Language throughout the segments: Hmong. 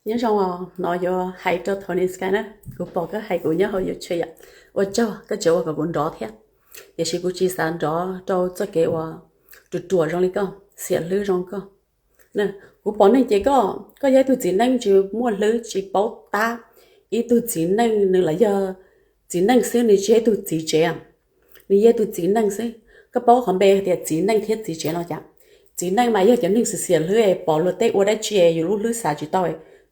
Nyob zoo os, no yuav hais rau Tony Sky na. Kuv pom koj hais kuv nyob hauv YouTube yom, ua tsaug koj tseem ua kom kuv nrov thiab. Tiam sis kuv tsis xav nrov rau txoj kev uas ruam ruam zoo li koj, xiam hlwb zoo koj. Kuv pom neeg ces koj, koj yog ib tug txiv neej tsis muaj hlwb, tsis paub tab. Ib tug txiv neej nws los yog txiv neej xwb, nws tsis yog ib tug txiv tsev. Nws yog ib tug txiv neej xwb. Koj paub qhov npe tias txiv neej thiab txiv tsev no cas? Txiv neej mas yog cov neeg xiam xiam hlwb es pom luag tej ua dab tsi yus lub hlwb xav tsis tau,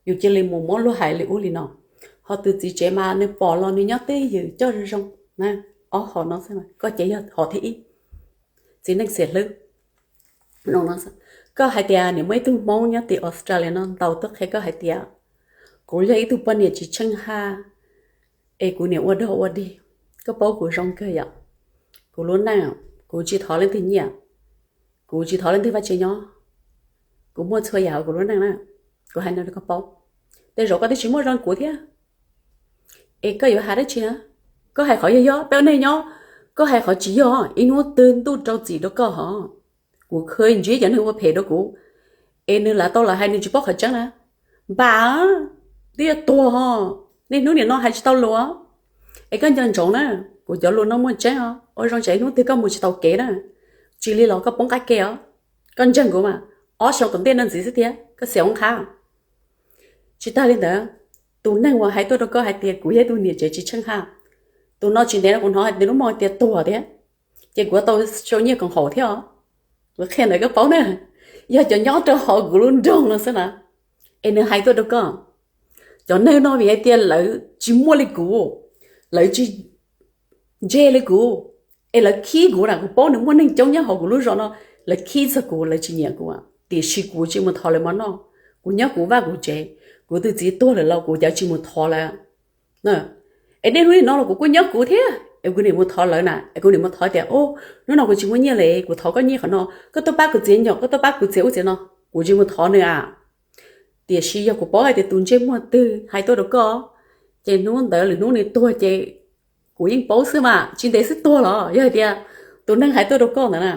yus cia li mus muab luag hais li ub li no. Ho tus txiv tsev mas nws pom los nws nyob twj ywm coj zoo zoo. Ob hom no xwb, koj ces yog hom thib ib, txiv neej xiam hlwb. Koj hais tias niam muaj ib tug Hmoob nyob tim Australia no ntaus tuaj qhia koj hais tias kuv yog ib tug poj niam tsis tsheej haj, es kuv niam ua dog ua dig. Koj paub kuv zoo kawg yom. Kuv lub neej, kuv tsis thov leej twg nyiaj, kuv tsis thov leej twg vaj tse nyob, kuv muaj txhua yam hauv kuv lub neej na. Kuv hais no rau koj paub, tej zaum koj twb tsis muaj zoo kuv thiab. Es koj yuav hais dab tsi na? Koj hais qhov yog yog peb ua neej nyob, koj hais qhov tsis yog, ib hnub twg ntuj rau txim rau koj hos. Kuv khwv ntsib cov neeg ua phem rau kuv, es nws lam tau lam hais nws tsis paub qhov tseeb na. Npam, twb yuav tuag hos, niaj hnub nim no hais tsis tau lus. Es koj nco ntsoov na, kuv cov lus no muaj tseeb os, ua zoo tsam ib hnub twg koj mus tsis tau kev na. Tsis li los koj poob qab ke os. Koj ntseeg kuv mas, ob xyoos tom ntej no ntxiv xwb tiag koj xiam ua qha. Tsis tag li ntawd, tus neeg uas hais tuaj rau koj hais tias kuv yog ib tug niam tsev tsis tsheej haj, tus no tsis ntev no kuv hnov hais tias lub hmo tias tuag thiab, ces kuv tau sau nyiaj koom haum thiab os. Kuv qhia ntawd koj paub na, yog cov nyob rau hauv kuv lub nroog no xwb na. Es nws hais tuaj rau koj, cov neeg no vim hais tias lawv tsis muaj li kuv, lawv tsis ntse li kuv, es lawv khib kuv na. Kuv paub nws muaj neeg coob nyob hauv kuv lub zos no, lawv khib txog kuv, lawv tsis nyiam kuv, tiam sis kuv tsis mus thov lawv mov noj. Kuv nyob kuv vaj kuv tsev, kuv tus txiv tuag lawm los kuv cav tsis mus thov lawv. Es niaj hnub nim no los kuv kuj nyob kuv thiab, es kuv niam mus thov lawv na, es kuv niam mus thov tias, hnub no kuv tsis muaj nyiaj li, kuv thov koj nyiaj qhov no, koj tuaj pab kuv txiav nyom, koj tuaj pab kuv txiav ub txiav no. Kuv tsis mus thov nws a. Tiam sis yog kuv paub hais tias tus ntsej muag twg hais tuaj rau koj, ces hnub ntawd lwm hnub nws tuag ces kuv yeej paub xwb mas, tsis ntev xwb tuag los yog hais tias tus neeg hais tuaj rau koj ntawd na.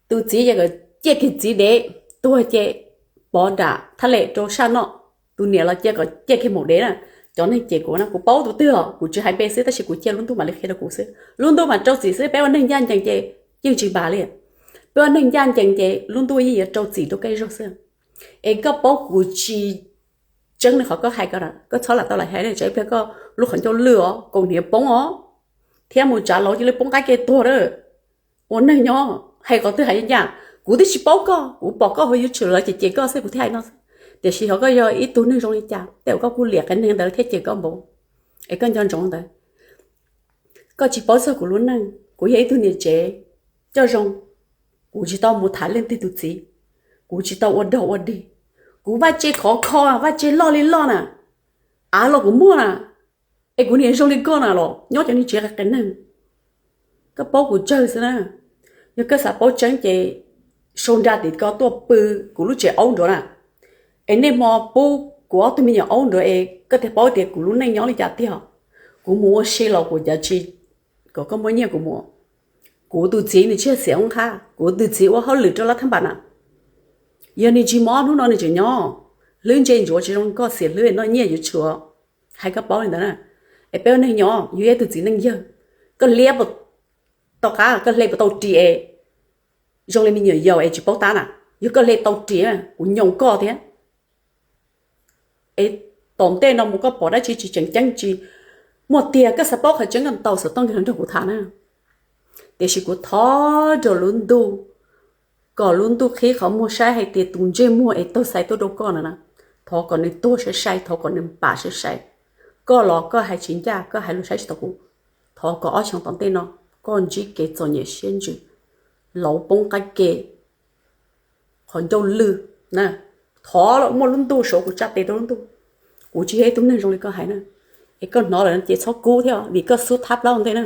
Tus txiv ces kom ciaj kiag txiv dev, tuag ces pov nram thaj lem rau sab noj. Tus niam los cia kom ciaj kiag maum dev na. Cov neeg cem kuv no kuv paub tus twg os, kuv tsis hais npe xwb tab sis kuv cia lub ntuj mam li qhia rau kuv xwb. Lub ntuj mas rau txim xwb, peb ua neeg ncaj ncees ces yeej tsis npam li. Peb ua neeg ncaj ncees ces lub ntuj yeej yuav rau txim rau koj ib zaug xwb. Es koj paub kuv tsis tseeb li qhov koj hais ko, koj txhob lam tau lam hais, tsam ib pliag koj lub qhov ncauj lwj os, kaus hniav poob os, thiab mus tsav laus cia li poob qab ke tuag lawm. Ua neeg nyob hais qhov twg hais ncaj, kuv twb tsis paub koj, kuv pom koj hauv YouTube lawv cem cem koj xwb kuv thiaj hais no xwb. Tiam sis ho koj yog ib tug neeg zoo li cas, tej zaum koj kuj liam qias neeg ntawd thiaj cem koj npaum. Es koj nco ntsoov ntawd, koj tsis paub txog kuv lub neej. Kuv yog ib tug niam tsev coj zoo, kuv tsis tau mus tham leej twg tus txiv, kuv tsis tau ua dog ua dig, kuv vaj tse khov kho, vaj tse loj li loj na, av los kuv muaj na, es kuv niam zoo li koj na los nyob cov niag tsev qias neeg. Koj paub kuv tsawg xwb na. Yog koj xav paub tseeb ces sau nra tim ko tuaj pw kuv lub tsev aub nrad na. Es niaj hmo pub kuv ob tug me nyuam aub nrad es koj thiaj paub tias kuv lub neej nyob li cas tiag. Kuv mus ua si los kuv cav tsis kom koj muab nyiaj kuv mus. Kuv tus txiv nws tsis yog xiam ub qha, kuv tus txiv ua hauj lwm rau lab thab npas na. Yog nws tsis mob hnub no nws tseem nyob. Hlwb ntse ntsuav tsis zoo koj xiam hlwb noj nyiaj yuav tshuav. Hais koj paub li ntawd na. Es peb ua neeg nyob yus yog ib tug txiv neej yawg, koj hle puas tau qab, koj hle puas tau ris es zoo li me nyuam yaus es tsis paub tab na. Yog koj hle tau ris, kuv nyoos koj thiab. Es tom ntej no mus koj pom dab tsi tsis tseem ceeb tsis muaj tiag, koj xav paub qhov tseeb koj tau xov tooj nrog kuv tham na. Tiam sis kuv thov rau lub ntuj, kom lub ntuj qhib qhov muag saib hais tias tus ntsej muag es taug xais tuaj rau koj no na, thov kom nws tuag sai sai, thov kom nws npam sai sai. Koj los koj hais tsis ncaj, koj hais lus saib tsis taus kuv. Thov kom ob xyoos tom ntej no koj ntsib kev txom nyem siab ntsws, laus poob qab ke, qhov ncauj lwj na. Thov los muaj lub ntuj saum kuv tsa tes rau lub ntuj. Kuv tsis yog ib tug neeg zoo li koj hais na. Es koj hnov lawm ces txhob kub thiab vim koj xub thab plaub ntej na.